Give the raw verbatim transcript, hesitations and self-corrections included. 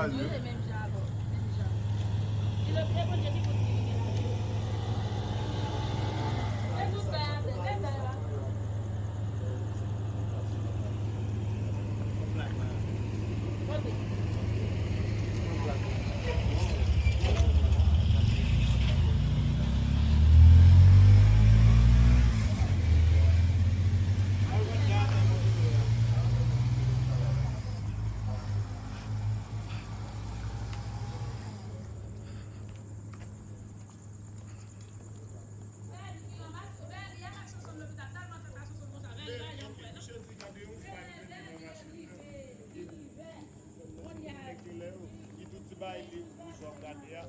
Li rele menm jan avè w, menm jan. Di le pye Bondye ki kout li gen la. Se nou fè avè, se sa yo a. Kote? Ki tout ti bagay li pou w gade a,